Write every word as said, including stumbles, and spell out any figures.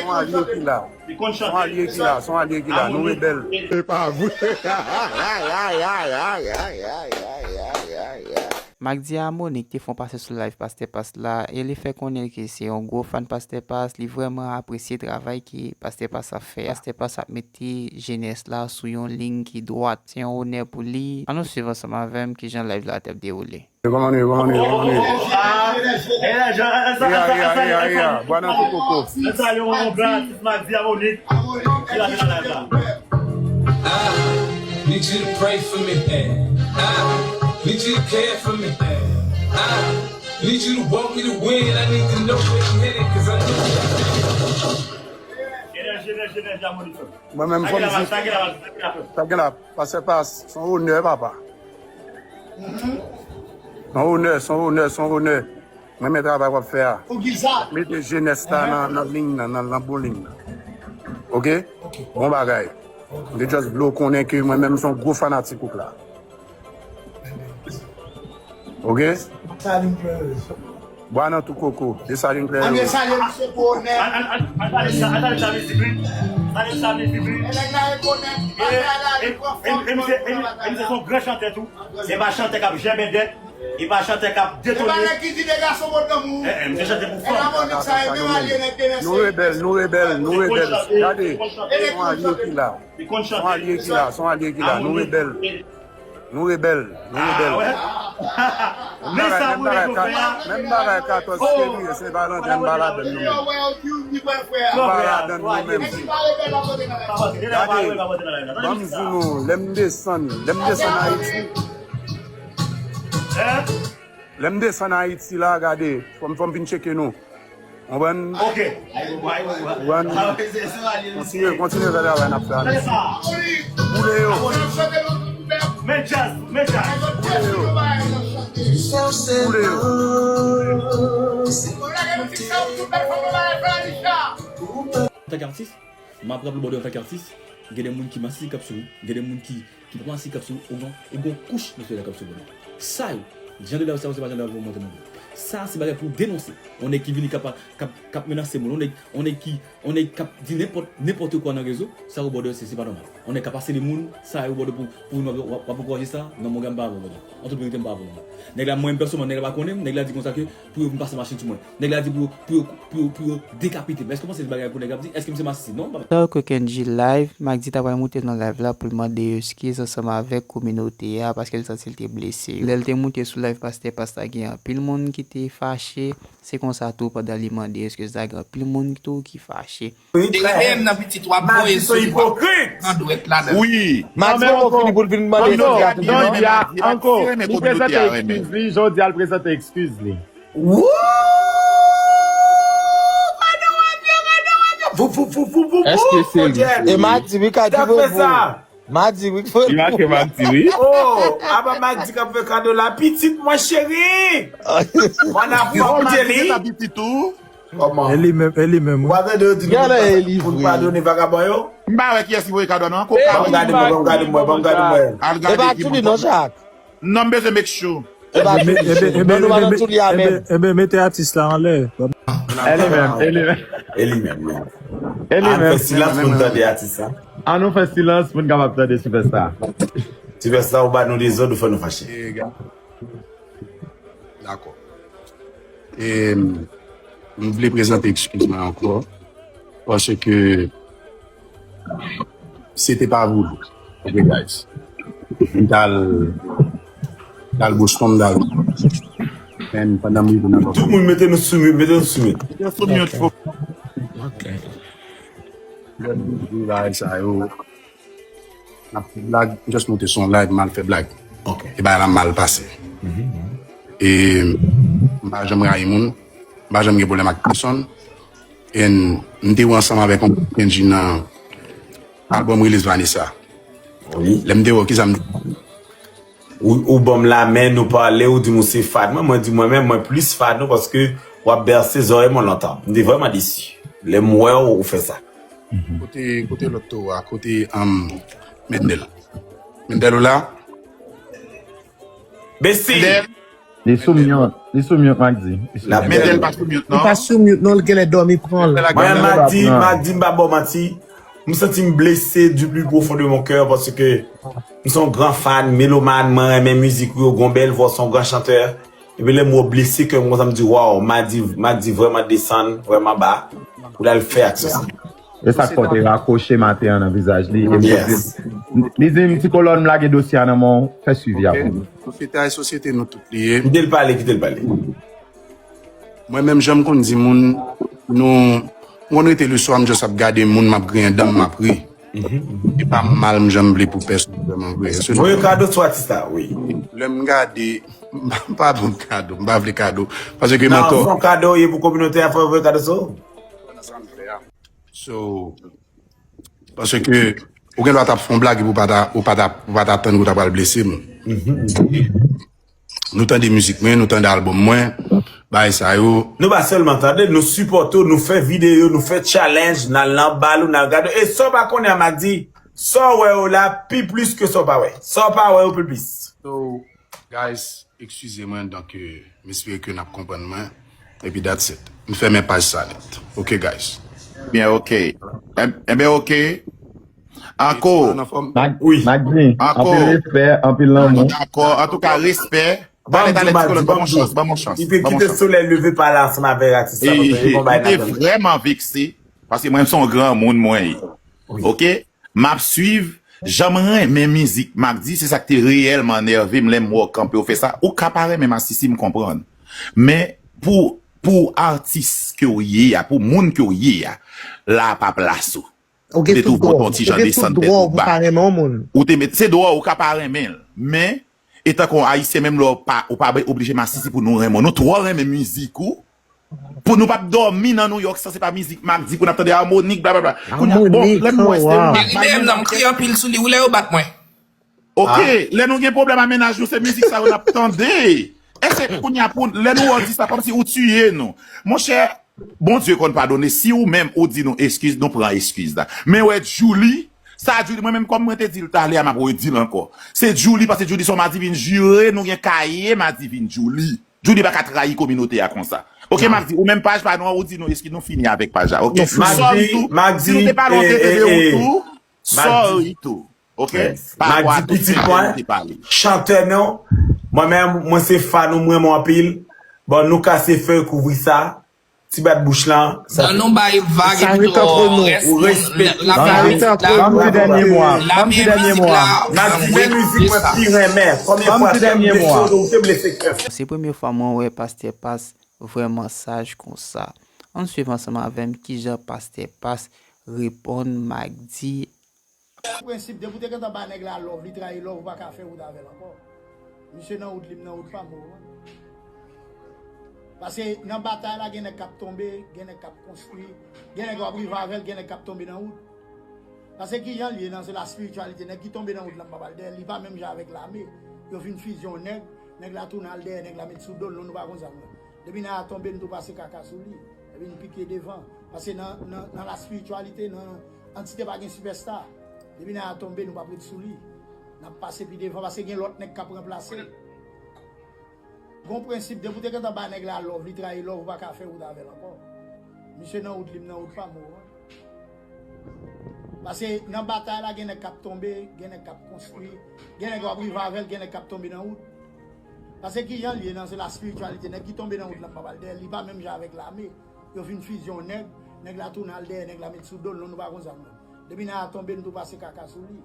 Son alye ki la. Son alye ki la. Son alye ki la. Nou rebèl. Se pa vre. Magdi a Monik te fè yon pase sou live Pastè Pas la e li fè konnen ke se yon gwo fan Pastè Pas, li vrèman apresye travay ke Pastè Pas ap fè a. Pastè Pas ap mete jenès la sou yon liy ki dwat. Se yon onè pou li. Ann nou swiv ansanm avè m kijan live la t ap dewoule. Kòman nou ye, kòman nou ye, kòman nou ye? Eya, eya, eya, eya, bwa nan tou koko. Need you to pray for me. I need you to care for me. I need you to walk me the way, and I need to know where you headed, cause I know. Mwen menm fò m di. Sa gen la, Pastè Pas, se yon onè, papa. Se yon onè, se yon onè, se yon onè. Mwen renmen travay w ap fè a. Mete jenès la nan, nan liy nan, nan, nan bon liy nan. Oke? Bon bagay. M te just vle w konnen ke mwen menm m se yon gwo fanatik ou k la. Oke? Bwa nan tou koko. Desalin klè yo. An Desalin se gwo onè. An Desalin sa mizik wi. An Desalin sa mizik wi. E nèg la e gwo onè. E misye se yon gran chantè tou. Se pa chantè k ap jèbèdè. E pa chantè k ap detone. E pa nèg ki di de gason bon lanmou. E, e, misye chante pou fanm. E pa Monik sa e menm alye nèg de mèsi. Nou rebèl, nou rebèl, nou rebèl. Gade, se yon alye ki la. Se yon alye ki la, se yon alye ki la. Nou rebèl. Nou rebèl, nou rebèl. Menm bagay, menm bagay, menm bagay katòz fevriye, Sen Valanten, m pa ladann nou menm. M pa ladann nou menm. Gade, ban m di nou, lè m desann, lè m desann Ayiti, lè m desann Ayiti la, gade, fò m, fò m vin tcheke nou. Konprann? Ok. Konprann? Kontinye, kontinye fè travay n ap fè a, mesye. Boule yo. Men djaz, men djaz. Boule yo. Boule yo. Antanke atis, m ap raple w bòdè antanke atis, gen de moun ki masisi k ap sou ou, gen de moun ki ki pran si k ap sou ou gon, ou gon kouch nan sosyete k ap sou ou. Sa yo, jan de lavi sa yo se pa jan de lavi pou mwen te mande. Sa se bagay pou w denonse. On nèg ki vini k ap, k ap, k ap menase moun. On nèg, on nèg ki, on nèg k ap di nenpòt, nenpòt kwa nan rezo, sa yo bòdè se, se pa nòmal. On nèg k ap asele moun, sa yo bòdè pou, pou w, w ap ankouraje sa, non mon gars m pa avè w bòdè. An tout verite m pa avè w non. Nèg la mwen menm pèsonèlman, nèg la pa konnen m, nèg la di konsa ke pou yo vin pase machin sou mwen. Nèg la di pou, pou, pou, pou yo dekapite m. Èske w panse se bagay pou nèg ap di? Èske m se masisi? Non, m pa. Sa yo ke Kendji live, Magdi ta pral moute nan live la pou l mande eskiz ansanm avèk kominote a paske l santi l te blese yo. Lè l te moute sou live Pastè Pas la gen anpil moun ki te fache, se konsa tou pandan li mande eskiz la gen anpil moun tou ki fache. Wi, trè. Magdi se yon ipokrit. Nan dwèt la menm. Wi. Magdi poko fini pou l vin mande eskiz a tout moun. Jodi a, ankò, li prezante eskiz li, jodi a l prezante eskiz li. Wouuuuuuu! Gade yon avyon, gade yon avyon! Vou, vou, vou, vou, vou, vou! Èske se li? Fondye! E Madi wi ka di vou vou. Madi wi fondye. Li make Madi wi. Oh, apa Madi k ap fè kado la pitit mwen cheri. Mwen ap fè kado la pitit ou. Kòman? E li menm, e li menm wi. Ou pa tande yo di nou pou n padone vagabon yo? M pa wè kiyès ki voye kado a non. Ban m gade mwen, ban m gade mwen, ban m gade mwen. Al gade ki moun. E pa Tchouli non Chak. Non, m bezwen make sure. Epa, Tchouli, Tchouli. Ban nou balan Tchouli a menm. Enben, mete atis la anlè. E li menm, e li menm. E li menm, men. E li menm. Ann fè silans pou n tande atis la. Ann nou fè silans pou n kapab tande Sipèsta. Sipèsta, ou ba nou dezòd, ou fè nou fache. Dakò. E, m vle prezante eskiz mwen ankò. Paske se te pa voulu. Ok, guys. M t al, t al Boston, m t al. Men pandan m rive nan Boston. Tout moun mete nou sou mute, mete nou sou mute. Mete sou mute, fo. Ok. Lè m di bagay sa yo, n ap fè blag, m just monte sou yon live, m al fè blag. Ok. E bagay la mal pase. E m pa janm rayi moun, m pa janm gen pwoblèm ak pèsonn. And m te wè ansanm avèk yon Kendji nan album release Vanessa. Wi. Lè m te wè w, kisa m di? Ou, ou ban m lamen, nou pale, ou di m ou se fan mwen, mwen di mwen menm, mwen plis fan ou paske w ap bèse zòrèy mwen lontan. M te vrèman desi. Lè m wè w, ou fè sa. Kote, kote lòt towo a? Kote, um, Mendel? Mendel ou la? Besi! Mendel! Li sou mute, li sou mute, Magdi. Li sou mute. Mete l pa sou mute, non. Li pa sou mute, non, l genlè dòmi pran l. Mwen, Magdi, Magdi, m pa ba w manti. M santi m blese du plus profond de mon cœur paske m se yon gran fan, melomàn, mwen renmen mizik ou yo, gon bèl vwa, se yon gran chantè. Epi lè m wè w blese kè m konsa, m di, waw, Magdi, Magdi vrèman desann, vrèman ba. Pou l al fè aksyon sa. E sa k fè w te rakwoche maten an nan vizaj li. E li di, li di m, ti kolòn, m lage dosye a nan men w, fè swivi a pou mwen. Sosyete a e sosyete nou tout li ye. Kite l pale, kite l pale. Mwen menm, jan m konn di moun, nou, m konn rete leswa, m just ap gade moun, m ap griyen dan m, m ap ri. E pa mal m janm vle pou pèsonn vrèman vre. Voye kado sou atis la, wi. Lè m gade, m pa ban m kado, m pa vle kado. Paske m antò. Non, fè yon kado, e pou kominote a, fò voye kado sou. So, paske ou gen dwa t ap fè yon blag epi ou pa ta, ou pa ta, ou pa ta tann ke w ta pral blese m. Nou tande mizik mwen, nou tande album mwen, bagay sa yo. Nou pa sèlman tande, nou sipòte w, nou fè videyo, nou fè challenge, n al nan bal ou, n al gade w. E sa w pa konnen an, Magdi, sa w wè yo la pi plis ke sa w pa wè. Sa w pa wè yo pi plis. So, guys, eskize mwen, donk, euh, m espere ke n ap konprann mwen. Epi that's it. M fèmen paj sa nèt. Ok, guys. Byen, ok. Enben, ok. Anko. Mag-, wi. Magdi, anko. Anpil respè, anpil lanmou. Dakò. Antouka, respè. Talè, talè, ti kolòn, ban m yon chans, ban m yon chans. Li te kite solèy leve pale ansanm avèk atis la, paske li te vrèman vekse, paske mwen, se yon granmoun mwen ye. Ok? M ap swiv, jan m renmen mizik Magdi, se sa k te reyèlman nève m lè m wè w kanpe, w fè sa. Ou ka pa renmen Masisi, m konprann. Men, pou, pou atis ke w ye a, pou moun ke w ye a, la a pa plas ou. Ou te twouve w t on ti jan desann tèt ou ba. Ou te met, se dwa w, ou ka pa renmen l. Men, etanke yon Ayisyen, menm lè w pa, ou pa oblije Masisi pou nou renmen w. Nou twò renmen mizik ou. Pou nou p ap dòmi nan Nouyòk san se pa mizik Magdi pou n ap tande amònik, blablabla. Kounye a, bon, lè m wè se Magdi. Meri menm nan, m kriye anpil sou li. Wi, lè yo bat mwen. Ok, lè nou gen pwoblèm a mennaj nou, se mizik sa yo n ap tande. Èske kounye a pou lè nou wè w di sa, kòmsi ou tiye nou. Monchè, Bondye konn padone, si ou menm ou di nou eskiz, nou pran eskiz la. Men wè Djouly, sa Djouly, mwen menm kòm mwen te di l talè a, m ap redi l ankò. Se Djouly, paske Djouly se yon madivin jire, nou gen kaye madivin Djouly. Djouly pa ka trayi kominote a konsa. Ok, m ap di, ou menm paj pa nou an, ou di nou eskiz, nou fini avèk paj la. Ok, sorry tou. Si nou te pale w te leve ou tou, sorry tou. Ok? Magdi, pitit mwen, chantè nou. Mwen menm, mwen se fan ou, m renmen w anpil. Bon, nou kase fèy kouvri sa. Ti bat bouch lan, sa fini. Ban nou bay vag epi tou, rès moun, lame mizik la, lame mizik la. Magdi, men mizik mwen pi renmen. Premye fwa tèm blese w, ou te blese kè m. Se premye fwa mwen wè Pastè Pas vrèman saj konsa. Ann swiv ansanm avè m kijan Pastè Pas reponn Magdi. Prensip, depi w te gentan ba nèg la love, li trayi love, ou pa ka fè wout avè l ankò. Misye nan wout li, m nan wout pa m, ou konprann? Paske nan batay la, gen nèg k ap tonbe, gen nèg k ap konstwi, gen nèg w ap rive avè l, gen nèg k ap tonbe nan wout. Paske kijan l ye nan, se la spirityalite, nèg ki tonbe nan wout la, m pa pral dèyè l, li pa menm jan avèk lame. Yo fin fizye yon nèg, nèg la tounen al dèyè nèg la, met sou do l, non, nou pa konn zam nan. Depi nèg la tonbe, n tou pase kaka sou li. Epi n pike devan. Paske nan, nan, nan la spirityalite, nan antite pa gen sipèsta. Depi nèg la tonbe, nou p ap ret sou li. N ap pase pi devan, paske gen lòt nèg k ap ranplase. Gon prensip, depi w te gentan ba nèg la love, li trayi love, ou pa ka fè wout avè l ankò. Misye nan wout li, m nan wout pa m, ou konprann? Paske nan batay la, gen nèg k ap tonbe, gen nèg k ap konstwi, gen nèg w ap rive avè l, gen nèg k ap tonbe nan wout. Paske kijan l ye nan, se la spirityalite. Nèg ki tonbe nan wout la, m pa pral dèyè l, li pa menm jan avèk lame. Yo fin fizye yon nèg, nèg la tounen al dèyè nèg la, met sou do l, non, nou pa konn zam nan. Depi nèg la tonbe, n tou pase kaka sou li.